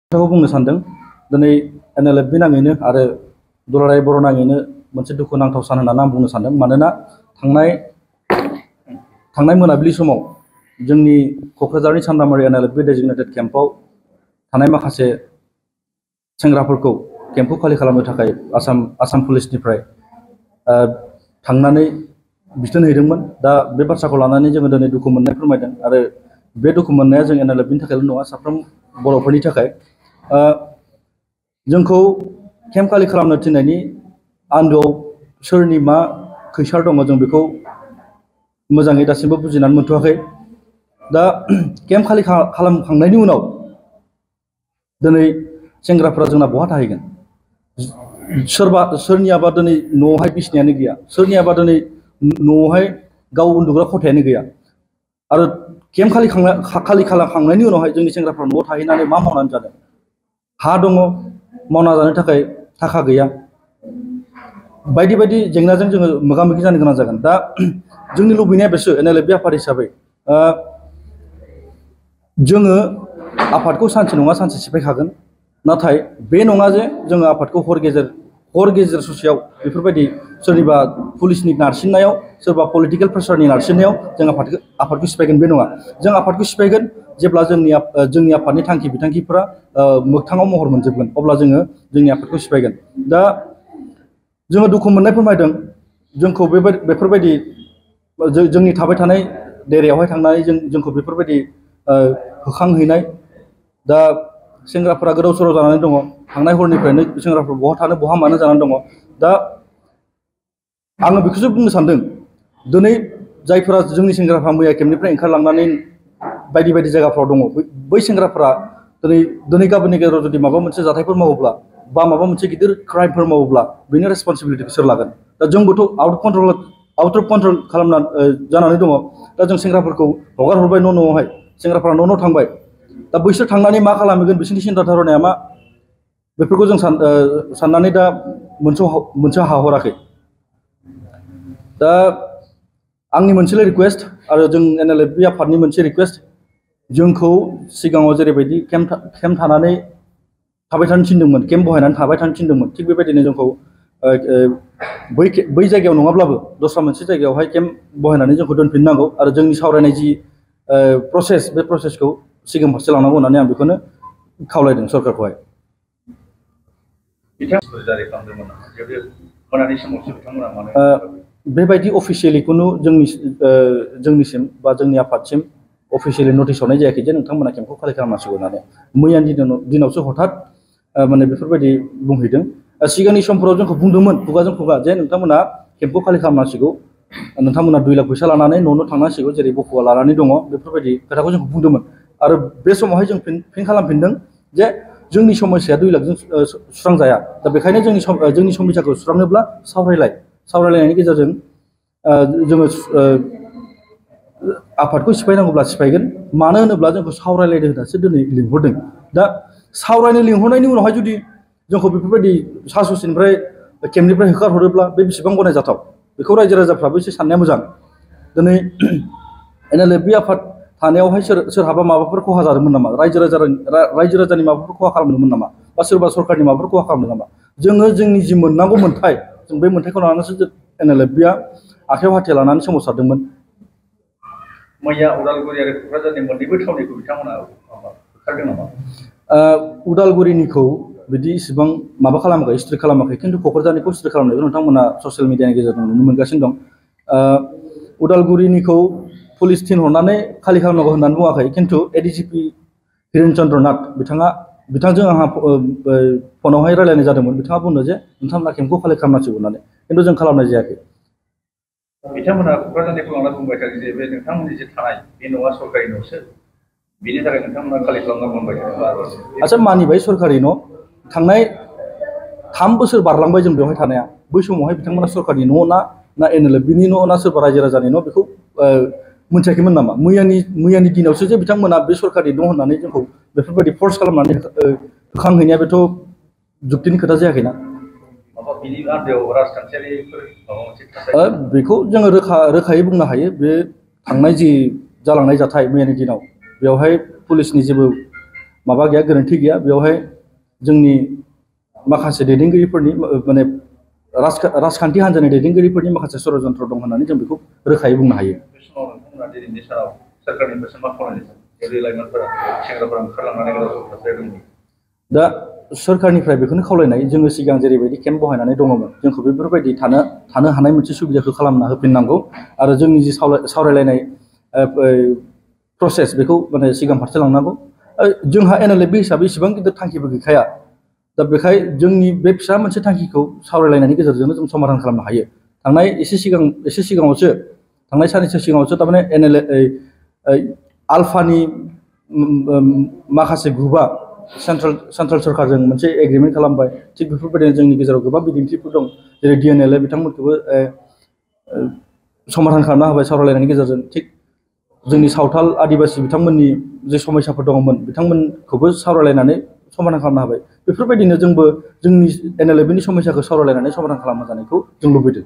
खोथाखौ बुंनो सानदों दिनै एनएलएफबि नाङैनो आरो दुलाराय बर' नाङैनो मोनसे दुखुनांथाव सान होननानै आं बुंनो सानदों। मानोना थांनाय मोनाबिलि समाव जोंनि क'क्राझारनि सान्दामारि एनएलएफबि डेजिगनेटेड केम्पआव थानाय माखासे सेंग्राफोरखौ केम्पखौ खालि खालामनो थाखाय आसाम पुलिसनिफ्राय थांनानै बिथोन हैदोंमोन। दा बे बाथ्राखौ लानानै जोङो दिनै दुखु मोननाय फोरमायदों आरो बे दुखु मोननाया जों एनएलएफबिनि थाखायल' नङा, साफ्रोम बर'फोरनि थाखाय। जोंखौ केम्प खालि खालामनो थिननायनि आन्दोआव सोरनि मा खैसार दङ जों बेखौ मोजाङै दासिमबो बुजिनानै मोनथ'वाखै। दा केम्प खालि खालामखांनायनि उनाव दिनै सेंग्राफ्रा जोंना बहा थाहैगोन? सोरनियाबा दिनै न'आवहाय बिसिनायानो गैया, सोरनियाबा दिनै न'आवहाय गाव उन्दुग्रा खथायानो गैया। आरो केम्प खालि खालामखांनायनि उनावहाय जोंनि सेंग्राफ्रा न'आव थाहैनानै मा मावनानै जादों? हा दङ, मावना जानो थाखाय थाखा गैया, बायदि बायदि जेंनाजों जोङो मोगा मोगि जानो गोनां जागोन। दा जोंनि लुबैनाया बेसो, एनएलएफबि आफाद हिसाबै जोङो आफादखौ सानसे नङा सानसे सिफायखागोन। नाथाय बे नङा जे जोङो आफादखौ हर गेजेर ससेयाव बेफोरबायदि सोरनिबा पुलिसनि नारसिननायाव, सोरबा पलिटिकेल प्रेसारनि नारसिननायाव जों आफादखौ सिफायगोन, बे नङा। जों आफादखौ सिफायगोन जेब्ला जोंनि आफादनि थांखि बिथांखिफोरा मोगथाङाव महर मोनजोबगोन, अब्ला जोङो जोंनि आफादखौ सिफायगोन। दा जोङो दुखु मोननाय फोरमायदों, जोंखौ बेफोरबायदि जोंनि थाबाय थानाय डेरायावहाय थांनानै जोंखौ बेफोरबायदि होखांहैनाय। दा सेंग्राफोरा गोदाव सोराव जानानै दङ, थांनाय हरनिफ्रायनो सेंग्राफ्रा बहा थानो बहा मानो जानानै दङ। दा आङो बेखौसो बुंनो सानदों, दिनै जायफोरा जोंनि सेंग्राफ्रा मैया केम्पनिफ्राय ओंखारलांनानै बायदि बायदि जायगाफ्राव दङ, बै सेंग्राफ्रा दिनै गाबोननि गेजेराव जुदि माबा मोनसे जाथायफोर मावोब्ला बा माबा मोनसे गिदिर क्राइमफोर मावोब्ला बेनि रेसपन्सिबिलिटिखौ सोर लागोन? दा जोंबोथ' आउट अफ कन्ट्रल जानानै दङ। दा जों सेंग्राफोरखौ हगार हरबाय न'आवहाय, सेंग्राफ्रा न' थांबाय। दा बैसोर थांनानै मा खालामहैगोन, बिसोरनि सिन्था धारनाया मा, बेफोरखौ जों साननानै दा मोनसे हाहराखै। दा आंनि मोनसेल' रिकुवेस्ट आरो जों एनएलएफबि आफादनि मोनसे रिकुवेस्ट, जोंखौ सिगाङाव जेरैबायदि केम्प थानानै थाबाय थानो थिनदोंमोन, केम्प बहायनानै थाबाय थानो थिनदोंमोन, थिग बेबायदिनो जोंखौ बै जायगायाव नङाब्लाबो दस्रा मोनसे जायगायावहाय केम्प बहायनानै जोंखौ दोनफिननांगौ आरो जोंनि सावरायनाय जि प्रसेस, बे प्रसेसखौ सिगां फारसे लांनांगौ होननानै आं बेखौनो खावलायदों सरकारखौहाय। बेबायदि अफिसियेलि खुनु जोंनिसिम बा जोंनि आफादसिम अफिसियेलि नटिस हरनाय जायाखै जे नोंथांमोना केम्पखौ खालि खालामनांसिगौ होननानै। मैयानि दिनावसो हथात माने बेफोरबायदि बुंहैदों। सिगांनि समफोराव जोंखौ बुंदोंमोन खुगाजों खुगा जे नोंथांमोना केम्पखौ खालि खालामनांसिगौ, नोंथांमोना 2 लाख फैसा लानानै न' थांनांसिगौ, जेरै बखुवा लानानै दङ, बेफोरबायदि खोथाखौ जोंखौ बुंदोंमोन। आरो बे समावहाय जों फिन खालामफिनदों जे जोंनि समस्याया 2 लाखजों सुस्रांजाया। दा बेखायनो जोंनि समस्याखौ सुस्रांनोब्ला सावरायलायनायनि गेजेरजों जोङो आफादखौ सिफायनांगौब्ला सिफायगोन। मानो होनोब्ला जोंखौ सावरायलायनो होननासो दिनै लिंहरदों। दा सावरायनो लिंहरनायनि उनावहाय जुदि जोंखौ बेफोरबायदि सा ससेनिफ्राय केम्पनिफ्राय होखारहरोब्ला बे बेसेबां गनायजाथाव, बेखौ रायजो राजाफ्राबो एसे साननाया मोजां। दिनै एनएलएफबि आफाद थानायावहाय सोरहाबा माबाफोर खहा जादोंमोन नामा? रायजो राजानि माबाफोर खहा खालामदोंमोन नामा? बा सोरबा सरकारनि माबाफोर खहा खालामदों नामा? जोङो जोंनि जि मोननांगौ मोन्थाय, जों बे मोन्थायखौ लानानैसो एनएलएफबिआ आखायाव हाथियार लानानै सोमावसारदोंमोन। मैया उदालगुरि आरो क'क्राझारनि मोननैबो थावनिखौ बिथांमोना होखारदों नामा? उदालगुरिनिखौ बिदि इसिबां माबा खालामाखै, स्ट्रिक खालामाखै, खिन्थु क'क्राझारनिखौ स्ट्रिक खालामनायखौ नोंथांमोना ससियेल मिडियानि गेजेरजों नुनो मोनगासिनो दं। उदालगुरिनिखौ पुलिस थिनहरनानै खालि खालामनांगौ होननानै बुङाखै, खिन्थु एडिजिपि हिरेन चन्द्र नाथ बिथांजों आंहा फनावहाय रायज्लायनाय जादोंमोन। बिथाङा बुंदों जे नोंथांमोना केम्पखौ खालि खालामनांसिगौ होननानै, खिन्थु जों खालामनाय जायाखै। बिथांमोना क'क्राझारनिखौ लाना बुंबाय थादों जे बे नोंथांमोननि जे थानाय बे न'आ सरकारि न'सो, बिनि थाखाय नोंथांमोना खालि खालामनांगौ होनबाय थादों। आच्चा, मानिबाय सरकारि न'? थांनाय 3 बोसोर बारलांबाय जों बेवहाय थानाया। बै समावहाय बिथांमोना सरकारनि न' ना एनएलएफबिनि न' ना सोरबा रायजो राजानि न', बेखौ मोनथियाखैमोन नामा? मैयानि दिनावसो जे बिथांमोना बे सरकारनि न' होननानै जोंखौ बेफोरबायदि फर्स खालामनानै होखांहैनाया बेथ' जुक्तिनि खोथा जायाखैना। बेखौ जोङो रोखायै बुंनो हायो। बे थांनाय जि जालांनाय जाथाय मैयानि दिनाव, बेवहाय पुलिसनि जेबो माबा गैया गोरोन्थि गैया बेवहाय जोंनि माखासे दैदेनगिरिफोरनि माने राजखान्थि हान्जानि दैदेनगिरिफोरनि माखासे षड़यन्त्र दं होननानै जों बेखौ रोखायै बुंनो हायो। बे समाव नोंथांमोना दिनैनि सानाव सोरखारनिफ्राय मा खालामनाय जायो लाइमोनफोरा सेंग्राफोरा ओंखारलांनानै गोदाव सोराव दा सोरखारनिफ्राय बेखौनो खावलायनाय जोङो सिगां जेरैबायदि केम्प बहायनानै दङमोन जोंखौ बेफोरबायदि थानो हानाय मोनसे सुबिदाखौ खालामना होफिननांगौ आरो जोंनि जि सावरायलायनाय प्रसेस बेखौ माने सिगां फारसे लांनांगौ। जोंहा NLF हिसाबै इसेबां गिदिर थांखिबो गैखाया दा बेखाय जोंनि बे फिसा मोनसे थांखिखौ सावरायलायनायनि गेजेरजोंनो जों समाधान खालामनो हायो। एसे सिगाङावसो थांनाय साननैसो सिगाङावसो थारमाने आल्फानि माखासे ग्रुपआ सेन्ट्रेल सरकारजों मोनसे एग्रिमेन्ट खालामबाय थिग बेफोरबायदिनो जोंनि गेजेराव गोबां बिदिन्थिफोर दं जेरै DNLA बिथांमोनखौबो समाधान खालामना होबाय सावरायलायनायनि गेजेरजों थिग जोंनि सावथाल आदिबासि बिथांमोननि जे समस्याफोर दङमोन बिथांमोनखौबो सावरायलायनानै समाधान खालामनो हाबाय बेफोरबायदिनो जोंबो जोंनि NLF नि समस्याखौ सावरायलायनानै समाधान खालामनो जानायखौ जों लुबैदों।